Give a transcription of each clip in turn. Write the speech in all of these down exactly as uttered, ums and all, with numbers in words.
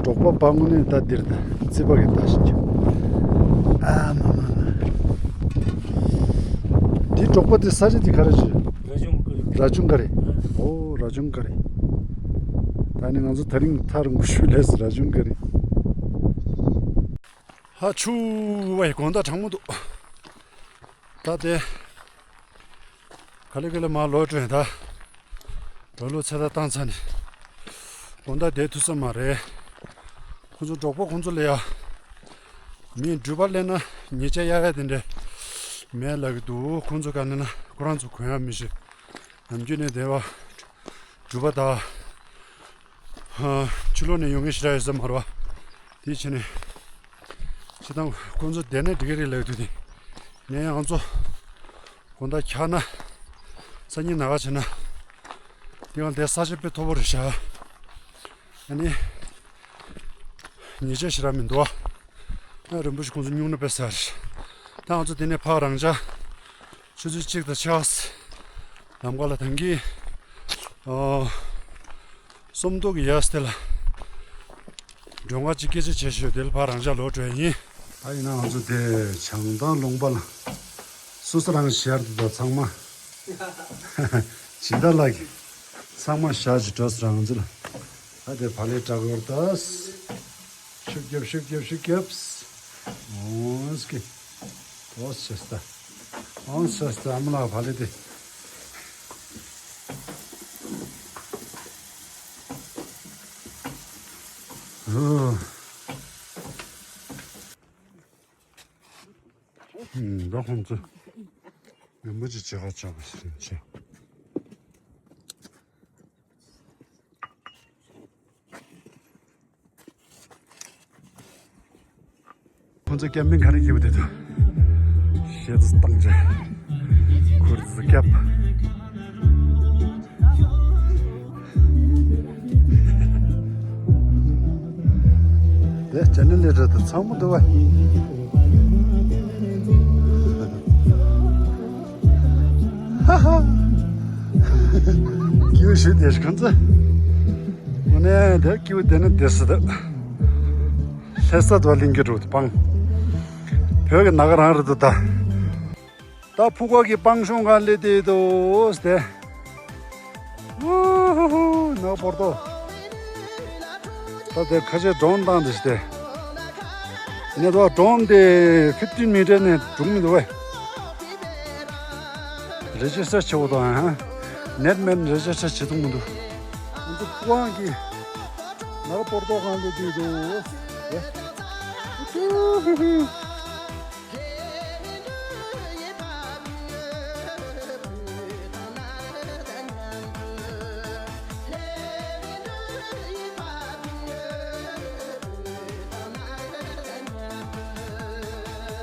འབྲོག་པ་པ་དངོས་གནས་ད་འདིར་ད་རྩིས་པ་གི་ད་ཞིག་གྱུར། ཨ་མ་མ་མ། འདི་འབྲོག་པ་དེ་ས་ཆ་དེ་ག་རེ་རེད། ར་ཆུང་ཀ་རེད། ར་ཆུང་ཀ་རེད། ཨོ་ར་ཆུང་ཀ་རེད། ད་ནི་ང་ཚོ་ད་རིང་ཐག་རིང་པོ་ཞིག་སླེབས་སོང་ར་ཆུང་ཀ་རེད། ཧ་ཆུ་བའི་དགོང་དག་གྲང་མོ་འདུག་ད་དེ། ག་ལེ་ག་ལེ་མར་ལོག་འགྲོ་ཡིན་ད། ར་ལུག་ཚོད་ལྟ་བཏང་ཚར་ནས། དགོང་དག་བསྡད་ཐུབ་ས་མ་རེད། ཁོང་ཚོ་འབྲོག་པ་ཁོང་ཚོ་ལ་ཡ། མིས་འགྲུལ་པ་སླེབས་ན་ཉེས་ཆད་གཡར་ཡ་དེ་འདྲ་མེད་ལབ་ཀྱི་འདུག་ཁོང་ཚོ་ག་ནས་ན་ཁོ་རང་ཚོ་གོན་ཡ་མི་ཤེས། ནམ་རྒྱུན་ནས་བསྡད་པ། འགྲུལ་པ་དང་། ཕྱི་ལོགས་ནས་ཡོང་མཁན་ཞེ་དྲག་ཡོད་ས་མ་རེད་པ། དེ་བྱས་ནས། སྤྱིར་བཏང་ཁོང་ཚོ་བསྡད་ན་འགྲིག་གི་རེད་ལབ་འདུག་དེ། ངས་ང་ཚོ་དགོང་དག་འཁྱག་ན། སང་ཉིན་ན་ག་བྱས་ན། འདི་གང་དེ་ས་ཆ་དཔེ་མཐོ་པོ་རེད་ཤག་ཨ་ནི། ཉེས་ཆད་ཞེ་དྲག་མི་འདུག་ཨ། ཨ་རིན་པོ་ཆེ་ཁོང་ཚོ་སྨྱུང་གནས་དཔེ་ཟེར། ད་ང་ཚོ་འདི་ནས་ཕར་རང་འཇགས། ཆུ་ཚོད་གཅིག་དང་ཕྱེད་ཀ་ལམ་ཁ་ལ་ཐང་གི་ཨོ། གསུམ་ཐོག་གི་ཡར་སྟེ་ལ། མགྲོན་ཁང་གཅིག་སྐད་ཆ་བྱེད་ཤོག་དེ་ལ་ཕར་རང་འཇགས་ལོག་འགྲོ་ཡ་ཡིན། ད་ཡིན་ན་ང་ཚོ་དེ་བྱང་ཐང་ལུང་པ་ལ། སོ་སོ་རང་ཤར་དུ་ད་ཚང་མ། ཇི་ལྟར་ལགས་ཀྱི། ཚང་མ་ཤར་གྱི་འགྲོ་ས་རང་ཚོ་ལ། ད་དེ་བག་ལེབ་བཀྲ་གོར་ད། ཤུགས་རྒྱབ་ཤུགས་རྒྱབ་ཤུགས་རྒྱབ། འོང་སྐེ། འོང་ཤེས་ད། འོང་ཤེས་ད་ཨ་མ་ལགས་བག་ལེབ་དེ། ཨོ། ཧུམ། ད་ཁོང་ཚོ་རིན་པོ་ཆེ་མཇལ་ཁ་བཅར་བ་ཞིག་བྱས། ཁོང་ཚོ་ཀེམ་པིང་ག་རེ་བྱེད་པ་དེ་ཚོ་ཞེ་ཚོ་བཏང་བྱས་ཁུར་ཚོ་བརྒྱབ། དེ་ཅ་ནི་ལས་རེད་དུ་ཚང་མ་འདུག་བ། ཧ་ཧ། ཀིའུ་ཞིག་དེ་ཁོང་ཚོ། དངོས་གནས་དེ་ཀིའུ་དེ་ནི་དེ་སྲིད་དུ། ལྷ་ས་དུ་བ་གླིང་གི་རུ་དུ་སྤང་། བོད་ཀྱི་ན་ག་རང་རེད་དུ་ད། ད་ཕུ་ཁ་གི་སྤང་གཤོང་ག་ལེ་དེ་དོ་སྟེ། ཧུ་ཧུ་ཧུ་ནག་པོར་ཏོ། ད་དེ་ཁ་ཆེ་ཌོན་བཏང་དེ་སྟེ། ནེ་དོ་ཌོན་དེ་ཕིབ་ཊིན་མི་ཊར་ནས་འགྲོ་མི་འདུག་བས། རེ་ཇི་སི་ཊར་བྱེད་འོ་དང་ཧ། ནེཊ་མེད་རེ་ཇི་སི་ཊར་བྱེད་ཐུབ་མི་འདུག་ང་ཚོ་ཕུ་ཁ་གི་ནག་པོར་ཏོ་གང་ལེ་དེ་དོ། ཧུ་ཧུ་ཧུ།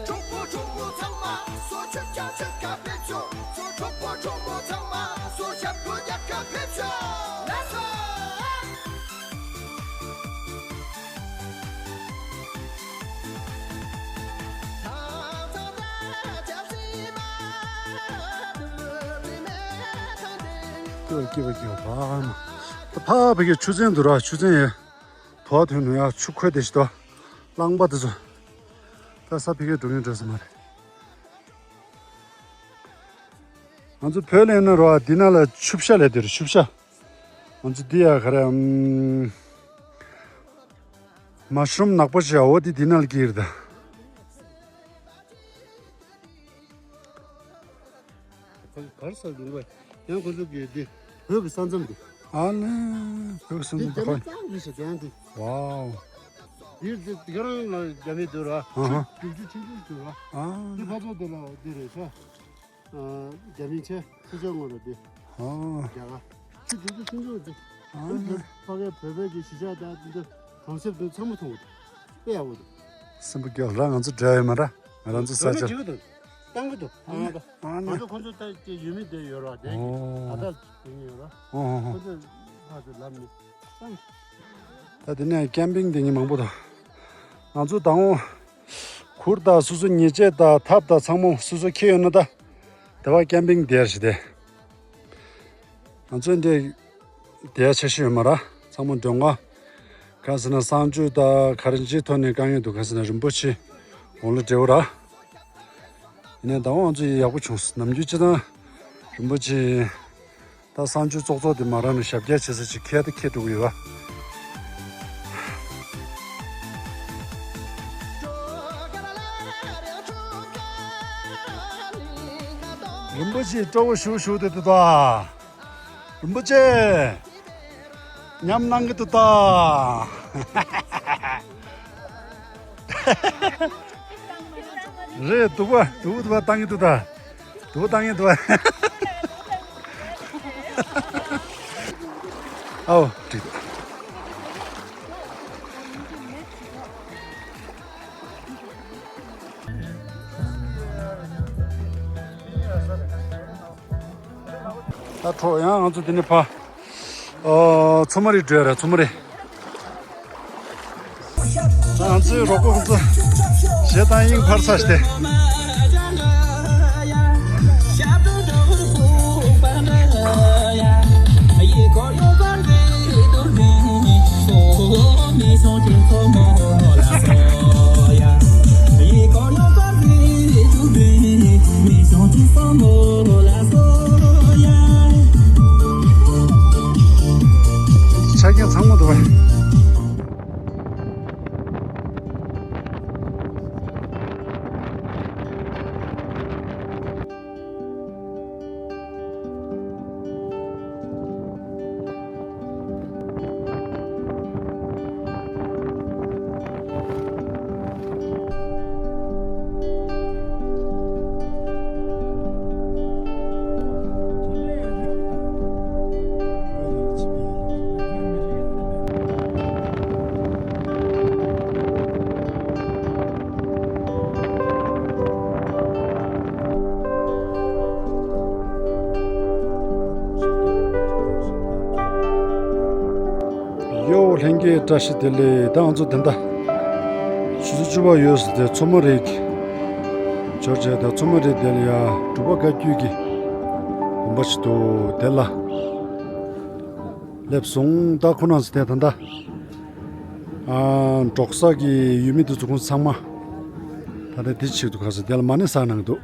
གྲོགས་པོ་གྲོགས་མོ་ཚང་མ་སོ་ཆོད་ཀྱང་ཆོད་ཀྱང་ཕེབས་ཤོག་སོ་གྲོགས་པོ་གྲོགས་མོ་ཚང་མ་སོ་ཞབས་བྲོ་རྒྱག་ཀྱང་ཕེབས་ཤོག་ལགས་སོ། སྐྱིད་པ་སྐྱིད་པ་སྐྱིད་པ་ཕ་མ། ད་ཕ་བི་གའི་ཆུ་ཚན་འདུག་ར་ཆུ་ཚན་ཡ། དོ་ཐོན་ནུ་ཡ་ཆུ་ཁོལ་དེ་ཞིག་དོ། རླངས་པ་དེ་ཚོ། ད་ས་ཕི་གའི་འགྲོ་ངེས་འགྲོ་ས་མ་རེད། ང་ཚོ་བོད་ལ་ཡིན་ན་རོ་འདི་ན་ལ་ཆུ་བྱ་ལས་དེ་རེད་ཆུ་བྱ། ང་ཚོ་འདི་ཡ་ག་རེ་ཨམ། མ་ཤུ་རུམ་ནག་པོ་ཞིག་འོ་འདི་འདི་ན་ལ་སྐྱེས་རེད་ད། ཁོ་གར་ས་འདུག་བས། ཡང་ཁོ་ཚོ་གིས་འདི་བོད་ཀྱི་ས་མཚམས་འདུག་ཨ་ལེ། བོད་ཀྱི་ས་མཚམས་འདི་ཁོ། ཙམ་གྱིས་ཤ་གན་འདུག་ཝའོ། འདིར་འདི་དེ་ག་རང་ལ་རྒྱ་མི་འདུག་ར། ཨ་ཧ། ཆུ་ཆུ་ཆུང་ཆུང་འདུག་ར། ཨ། འདི་ཕ་ཚོ་འདི་ལ་འདི་རེད་ཤག་རྒྱ་མི་ཆེ་ཆུ་ཆེ་ངོ་ར་འདི། ཨ། རྒྱ་གར། ཆུ་ཆུང་ཆུང་ཆུང་འདི། ཨ་ལེ། ཕ་གའི་བོད་པའི་གི་གཞིས་ཆགས་དང་འདི་གྲོང་གསེབ་འདི་ཚང་མ་མཐོང་གི་འདུག་དཔེ་ཡག་པོ་འདུག་སེམས་པ་སྐྱོ་ར་ང་ཚོ་འབྲེལ་ཡོད་མ་ར། ང་རང་ཚོ་ས་ཆ། བཏང་གི་འདུག་ཨ་ནི། ང་ཚོ་ཁོང་ཚོ་ད་ཅི་ཡུལ་མི་དེ་ཡོད་ར་དེ་གི་ཨོ། ད་ལྟ་དེ་ཡོད་ར། ཨོ་ཨོ་ཨོ། ཁོང་ཚོ་ཕ་ཚོ་ལབ་ནི་བཏང་། ད་དེ་ནས་ཀེམ་པིང་དེ་ཉིན་མང་པོ་དང་། ང་ཚོ་དང་པོ། གུར་དང་སོ་སོ་ཉལ་ཆས་དང་ཐབ་དང་ཚང་མ་སོ་སོ་འཁྱེར་ཡོད་ན་ད། དེ་བ་ཀེམ་པིང་དེར་ཞིག་དེ། ང་ཚོ་འདི། དེ་ཆ་ཤས་ཡོད་མ་ར། ཚང་མ་མགྲོན་ཁང་། ག་ཟེར་ན་གསང་སྤྱོད་དང་ག་རེ་ཅིའི་ཐོག་ནས་དཀའ་ངལ་འདུག་ག་ཟེར་ན་རིན་པོ་ཆེ་དགུང་ལོ་བགྲེས་པོ་ར། ཡིན་ནའི་ད་དབང་ཚོ་ཡི་ཡག་པོ་བྱུང་སོང་། ནམ་རྒྱུན་སྤྱིར་བཏང་རིན་པོ་ཆེ་ད་གསང་སྤྱོད་ཙོག་ཙོག་དེ་མ་རག་ན་ཞབས་སྐྱེལ་བྱེད་ས་ཅིག་ཁྱེར་ད་ཁྱེར་འགྲོ་གི་ཡོད་པ། རིན་པོ་ཆེ་སྤྲོ་བོ་ཞུ་ཞུ་དེ་དུ་ད། རིན་པོ་ཆེ། ཉམས་གནང་གི་འདུག་ད། རེད། སྡུག་པ་སྡུག་པ་སྡུག་པ་བཏང་གི་འདུག་ད། སྡུག་པ་བཏང་གི་འདུག་པ། ཨའོ་འགྲིག་འདུག་ད་འགྲོ་ཡང་ང་ཚོ་འདི་ནས་ཕར། ཨོ། མཚོ་མོ་རི་འགྲོ་ཡ་རེད། མཚོ་མོ་རི། ང་ཚོའི་རོགས་པ་ཁོང་ཚོ་གཞས་བཏང་དབྱིངས་འཕར་ཚར་ཏེ། ཆ་རྐྱེན་ཚང་མ་འདུག་པ། ཡོ། ལྷན་རྒྱས་བཀྲ་ཤིས་བདེ་ལེགས། ད་ང་ཚོ་དེ་འདྲ་ཆུ་ཚོད་བཅུ་པ་ཡོལ་སོང་སྟེ། མཚོ་མོ་རི་འབྱོར་བྱས། ད་མཚོ་མོ་རི་དེ་ལ་ཡ་འབྲུག་པ་བཀའ་བརྒྱུད་ཀྱི་དགོན་པ་ཞིག་འདུག་དེ་ལ་སླེབས་སོང་། ད་ཁོ་རང་ཚོ་དེ་ད་ལྟ་ཨ། འབྲོག་ས་གི་ཡུལ་མི་དེ་ཚོ་ཁོང་ཚང་མ་ད་ལྟ་དེ་ཆེད་དུ་ག་ས་དེ་ལ་མ་ཎི་བསགས་གནང་གི་འདུག་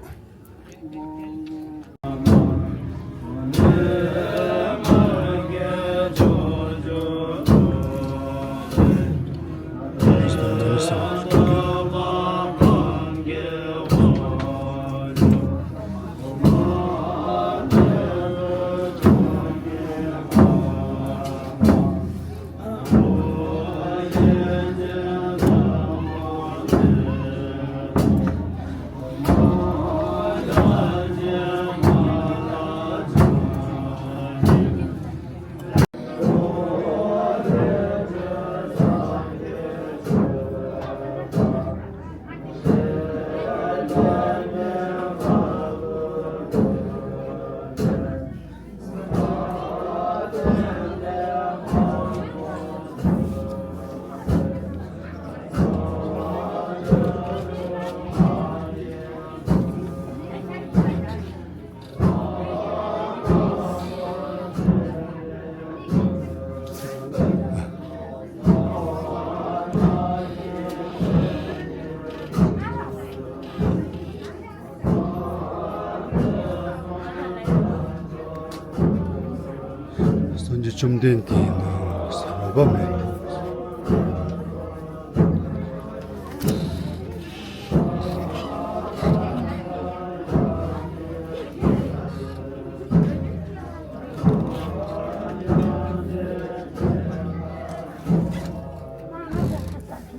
སངས་རྒྱས་བཅོམ་ལྡན་འདས་ཡིན་ན་འོད་དཔག་མེད།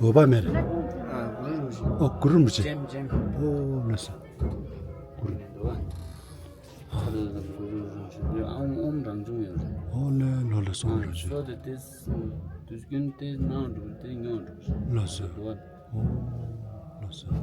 འོད་དཔག་མེད་རེད། ཨ། གུ་རུ་རིན་པོ་ཆེ། ཨོ། གུ་རུ་རིན་པོ་ཆེ། ལྕེམ་ལྕེམ། ཨོ། ལགས་སོ། གུ་རུ། ཨོམ་ཨོམ་རང་བྱུང་ཡོད་རེད། ཨོ་ལེ་ལོ་ལེ་སོང་རེད། སོ་དེ་དེ་དུས་རྒྱུན་དེ་ནང་འགྲོ་དེ་ཉོ་འགྲོ། ལགས་སོ། འདུག་བ། ཨོ། ལགས་སོ།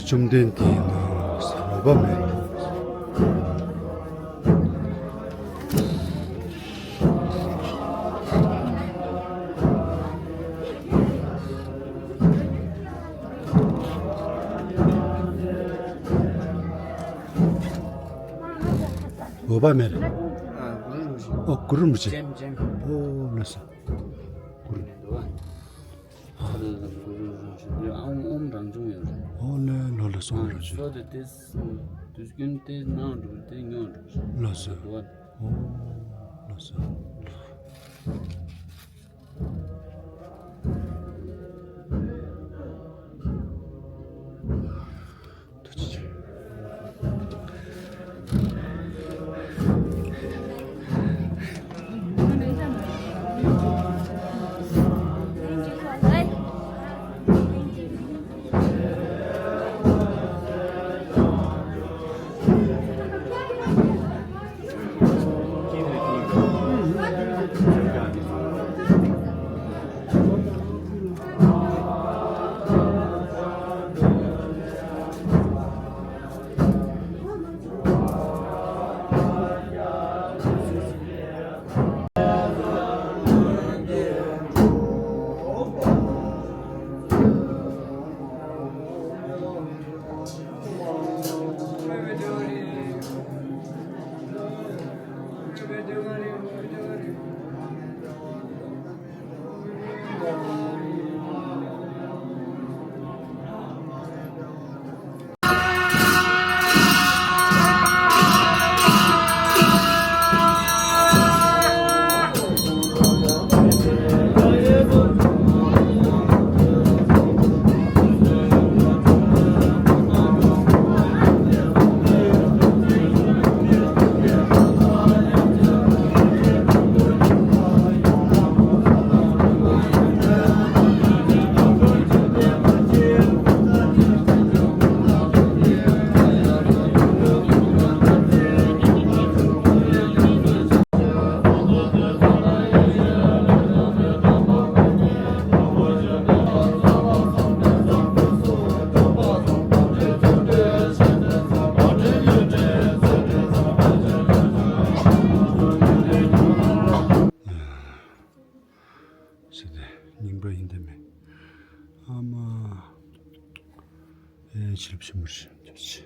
བཅོམ་ལྡན་འདས་ནི་འོད་དཔག་མེད་ལ། འོད་དཔག་མེད་རེད། ཨ། གུ་རུ་རིན་པོ་ཆེ། ཨོ་གུ་རུ་རིན་པོ་ཆེ། ལྕེམ་ལྕེམ། ཨོ་ལགས་སོ། གུ་རུ། ཨ་ནི་གུ་རུ་རིན་པོ་ཆེ་འདི་ཨོཾ་ཨོཾ་རང་བྱུང་ཡོད་རེད། ཨོ་ལགས་ལོ་ལགས་སོ། ཨོཾ་རང་བྱུང་། སོ་དེ་དེ་དུས་རྒྱུན་དེ་ནང་འགྲོ་དེ་ཉོ་འགྲོ། ལགས་སོ། འདུག་བ། ཨོ་ལགས་སོ། ཞེས་ཏེ་རྙིང་པ་ཡིན་ཏེ་མེད། ཨ་མ། ཨེ་ཆེ་རབས་ཆེན་པོ་རེད་ཆེ།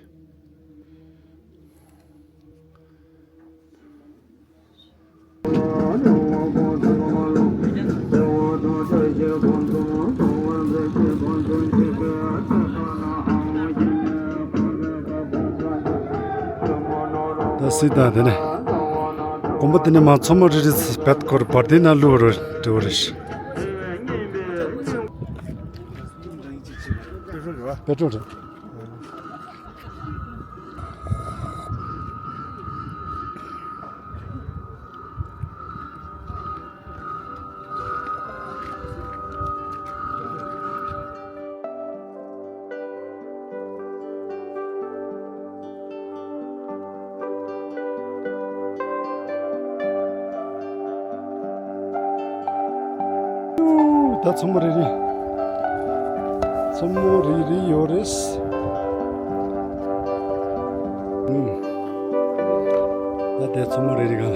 ད་སྲིད་དང་དེ་ནས་དགོན་པ་དེ་ནས་མར་མཚོ་མོ་རི་རི་བེད་ཁོར་བར་དེ་ན་ལུ་རུ་འགྲོ་རེད། པེ་ཏྲོ་རེད། ད་མཚོ་མོ་རི་རི། མཚོ་མོ་རི་རི་ཡོད་རེད། ཨུམ། ད་དེ་མཚོ་མོ་རི་རི་ག་ལ།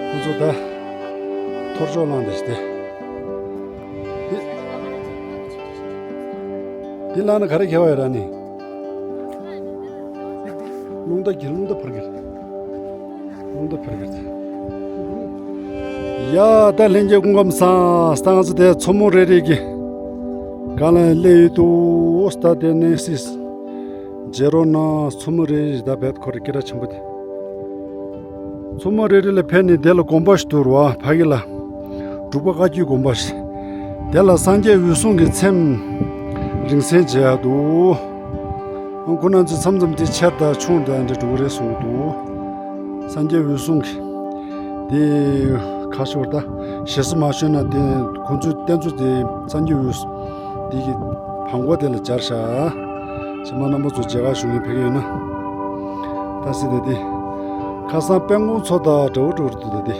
ཁོ་ཚོ་ད་ཐོར་ཅོག་བླངས་ཏེ་ཞིག་སྟེ། འདི་འདི་བླངས་ན་ག་རེ་ཁྱད་པར་ཡོད་ར་ནི། རླུང་རྟ་གྱེར། རླུང་རྟ་ཕར་གྱེར། རླུང་རྟ་ཕར་གྱེར། ཡ་ད་ལྷན་རྒྱས་སྐུ་ཁམས་བཟང་། ད་ང་ཚོ་དེ་མཚོ་མོ་རི་རི་གི་སྒང་ལ་སླེབས་ཡོད་དུས། ད་དེ་ནས་སྲིད། མཇལ་རོགས་གནང་། མཚོ་མོ་རི་རི་ད་བེད་ཁོ་རི་སྐད་གྲགས་ཆེན་པོ་དེ། མཚོ་མོ་རི་རི་ལ་ཕེབས་ནས་དེ་ལ་དགོན་པ་ཞིག་འདུག་ར་བ། ཕ་གི་ལ་འབྲུག་པ་བཀའ་བརྒྱུད་དགོན་པ་ཞིག་དེ་ལ་སངས་རྒྱས་འོད་སྲུང་གི་ཚེམས་རིང་བསྲེལ་མཇལ་ཡག་འདུག་ཁོང་རྣམ་ཚོས་མཚམས་མཚམས་དེ་ཆེར་དང་ཆུང་དང་འདྲ་འགྲོ་གི་རེད་གསུངས་འདུག་སངས་རྒྱས་འོད་སྲུང་གི་དེ་ཁ་ཤོར་ད་ཞེ་ས་མ་ཤོར་ན་དེ་ཁོང་ཚོའི་རྟེན་གཙོ་དེ་སངས་རྒྱས་འོད་སྲུང་དེ་གི་བང་མགོ་དེ་ལ་སྦྱར་བཞག་ཕྱི་མ་རྣམ་པ་ཚོ་མཇལ་ཁ་ཞུ་མཁན་ཕེབས་ཀྱི་ཡོད་ན། ད་སྲིད་དེ་དེ། ཁ་སང་དཔལ་མགོན་མཚོ་དང་འདྲ་བོ་འདྲ་བོ་འདུག་ད་དེ།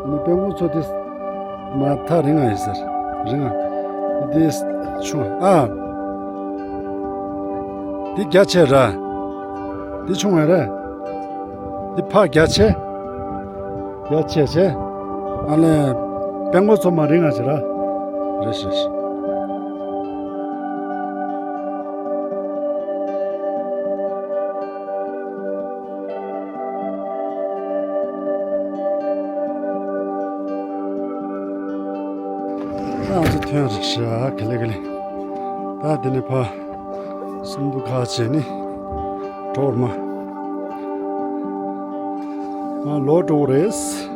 ཨ་ནི་དཔལ་མགོན་མཚོ་དེ། མ་ཐག་རིང་ང་ཡིན་ཟེར། རིང་ང་། དེ་ཆུང་ཨ། འདི་རྒྱ་ཆེ་ར། འདི་ཆུང་བ་ར། འདི་ཕ་རྒྱ་ཆེ། རྒྱ་ཆེ་ཆེ། ཨ་ལས། སྤྲང་པོ་ཚོ་མ་རིང་ང་ཆེ་ར། རེད་ཤག་ང་ཚོ་ཐོན་རེད་ཤག་ག་ལེ་ག་ལེ། ད་འདི་ནས་ཕར་སུམ་མདོ་ཁ་བྱས་ནས་འགྲོ་བར་མ། ང་ལོག་འགྲོ་གི་རེད།